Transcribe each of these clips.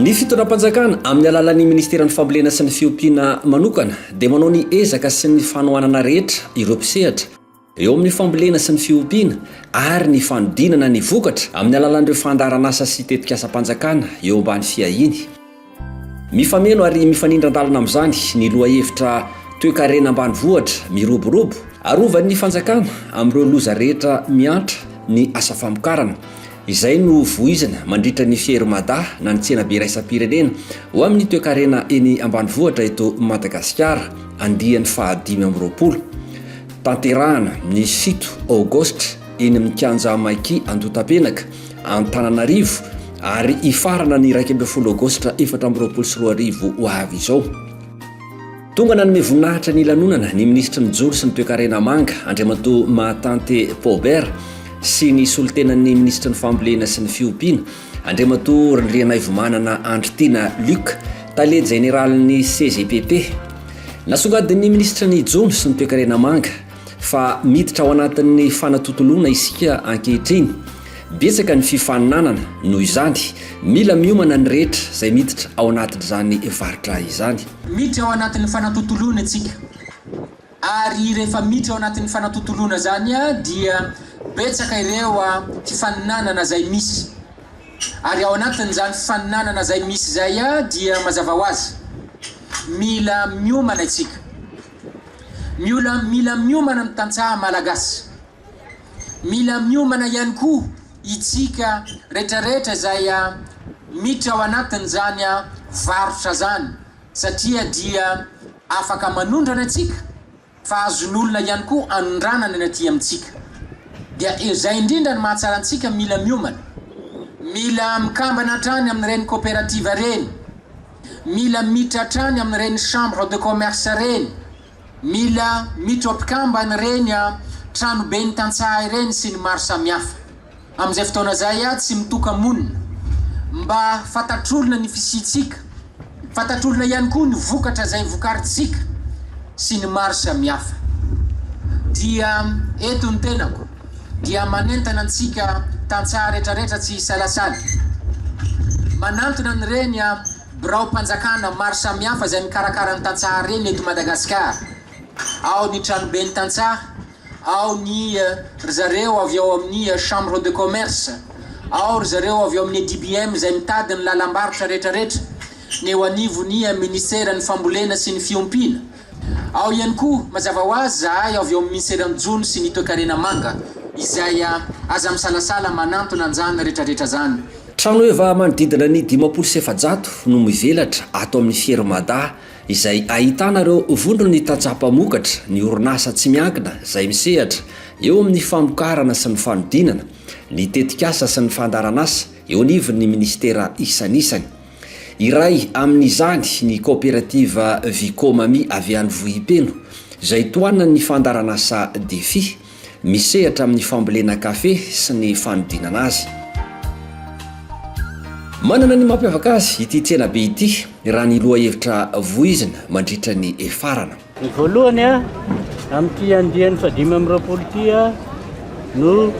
Ny fitondram-panjakana, amin'ny alalan'ny Ministeran'ny Fambolena sy ny Fiompiana manokana, dia manao ny ezaka sy ny fanohanana rehetra ireo mpisehatra eo amin'ny fambolena sy ny fiompiana ary ny fanodinana ny vokatra amin'ny alalan'ireo fandaharanasa sy tetikasam-panjakana eo ambany fiahiany. Mifameno ary mifanindran-dalana amin'izany ny lohahevitra Toekarena ambanivohitra miroborobo, arovan'ny fanjakana amin'ireo loza rehetra miantra ny asa famokarana. Izay no voizina mandritra ny Fier Mada na ny tsenabe iraisam-pirenena ho amin'ny toekarena eny ambanivohitra eto Madagasikara, andiany faha 25. Tanterahana ny 7 aogositra eny amin'ny kianja Maiky Andohatapenaka, Antananarivo ary hifarana ny 11 aogositra 2024 ho avy izao. Tonga nanome voninahitra ny lanonana ny minisitry ny Joro sy ny Toekarena Manga, Andriamatoa Mahatante Paubert, sy ny solontenan'ny minisitry ny Fambolena sy ny Fiompiana, Andriamatoa Randrianaivomanana Andry Tiana Luc, tale jeneralin'ny CGPP. Nasongadin'ny minisitry ny Jono sy ny Toekarena Manga fa miditra ao anatin'ny fanatontoloana isika ankehitriny. Betsaka ny fifaninanana, noho izany, mila miomana ny rehetra izay miditra ao anatin'izany varotra izany. Miditra ao anatin'ny fanatontoloana isika, ary rehefa miditra ao anatin'ny fanatontoloana izany dia betsaka ireo fifaninanana izay misy, ary ao anatin'izany fifaninanana izay misy izay dia mazava ho azy, mila miomana isika. Miola mila miomana ny tantsaha malagasy. Mila miomana ihany koa itsika retraretra izay miditra ao anatin'izany varotra zany satria dia afaka manondrana itsika fa azon'olona ihany koa anondranana ny aty amintsika. Dia izay indrindra no mahatsara antsika mila miomana. Mila mikambana hatrany amin'ireny coopérative ireny. Mila miditra hatrany amin'ireny chambre de commerce ireny. Mila miditra ho mpikambana ireny tranoben'ny tantsaha ireny sy ny maro samihafa. Amin'izay fotoana izay tsy mitoka-monina. Mba fantatr'olona ny fisiantsika. Fantatr'olona ihany koa ny vokatra izay vokarintsika sy ny maro samihafa. Dia eto ny tenako dia manentana antsika tantsaha retraretra tsy hisalasala manantona an'ireny biraom-panjakana maro samihafa izay mikarakara ny tantsaha ireny eto Madagasikara. Ao ny tranoben'ny tantsaha, ao ny ry zareo avy ao amin'ny chambre de commerce, ao ry zareo avy ao amin'ny DBM izay mitady ny lalam-barotra retraretra, ny eo anivon'ny ministeran'ny fambolena sy ny fiompiana. Ao ihany koa, mazava ho azy, zahay avy ao amin'ny Ministeran'ny Jono sy ny Toekarena Manga, izay aza misalasala manantona an'izany retraretra zany. Trano heva manodidina ny 450 no mivelatra ato amin'ny Fier Mada izay ahitana ireo vondron'ny tantsaha mpamokatra, ny orinasa tsy miankina izay misehatra eo amin'ny famokarana sy ny fanodinana, ny tetikasa sy ny fandaharanasa eo anivon'ny minisitera isanisany. Iray amin'izany ny kaoperativa Vicomami avy any Vohipeno, izay tohanan'ny fandaharanasa Defi, misehatra amin'ny fambolena kafe sy ny fanodinana azy. Manana ny mampiavaka azy ity tsenabe ity, raha ny lohahevitra voizina mandritra ny farana. Ny voalohany, amin'ity andiany faha-25 ity no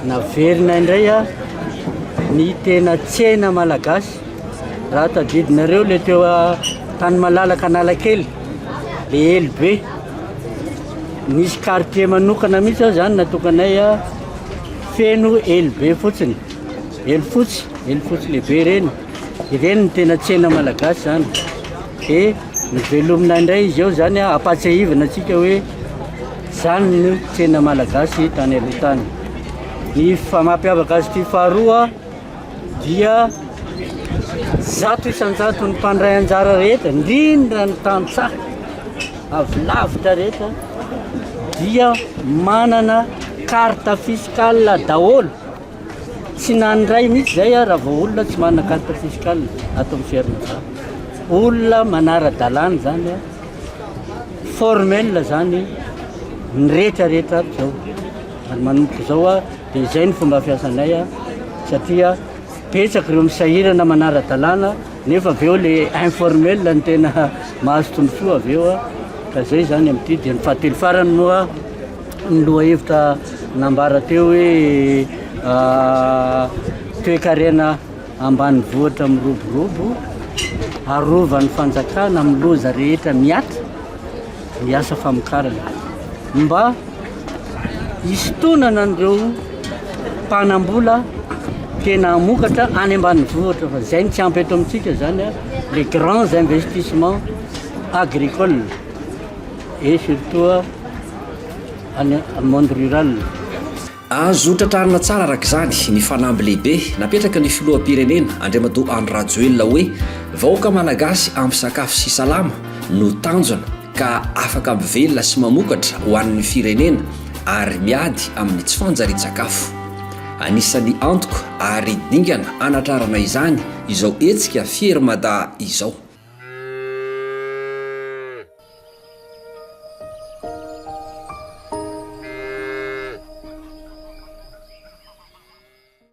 naverina indray ny tena tsena malagasy. Raha tadidinareo ilay teo tany malalaka Analakely, le elo be. Nisy quartier manokana mihitsy ao zany natokanay feno elo be fotsiny. Elo fotsy, elo fotsy lehibe ireny. Ireny no tena tsena malagasy zany. Dia novelomina indray izy eo zany ampahatsiahivana antsika hoe zany no tsena malagasy tany aloha tany. Ny mampiavaka azy ity faharoa dia 100% ny mpandray anjara rehetra, indrindra ny tantsaha avy lavitra rehetra dia manana carte fiscale daholo. Tsy nandray mihitsy zay aho raha vao olona tsy manana carte fiscale ato amin'ny fiarovana. Olona manara-dalàna zany a, formel zany ny rehetra rehetra ato zao. Ary manomboka izao a, dia izay ny fomba fiasanay a, satria betsaka ireo misahirana manara-dalàna nefa avy eo le informel no tena mahazo tombontsoa avy eo a, ka zay zany amin'ity. Dia ny fahatelo farany moa ny lohahevitra nambara teo hoe toekarena ambanivohitra miroborobo. Arovan'ny fanjakana amin'ny loza rehetra mihatra ny asa famokarana mba hisintonana an'ireo mpanambola tena hamokatra any ambanivohitra fa izay no tsy ampy eto amintsika izany les grands investissements agricoles et surtout any monde rural. Azo tratrarina tsara araka izany ny fanamby lehibe napetraka ny filoham-pirenena Andriamatoa Andry Rajoelina hoe vahoaka malagasy ampy sakafo sy salama no tanjona ka afaka mivelona sy mamokatra ho an'ny firenena ary miady amin'ny tsy fanjarian-tsakafo. Anisan'ny antoka ary dingana hanatrarana izany izao hetsika Fier Mada izao.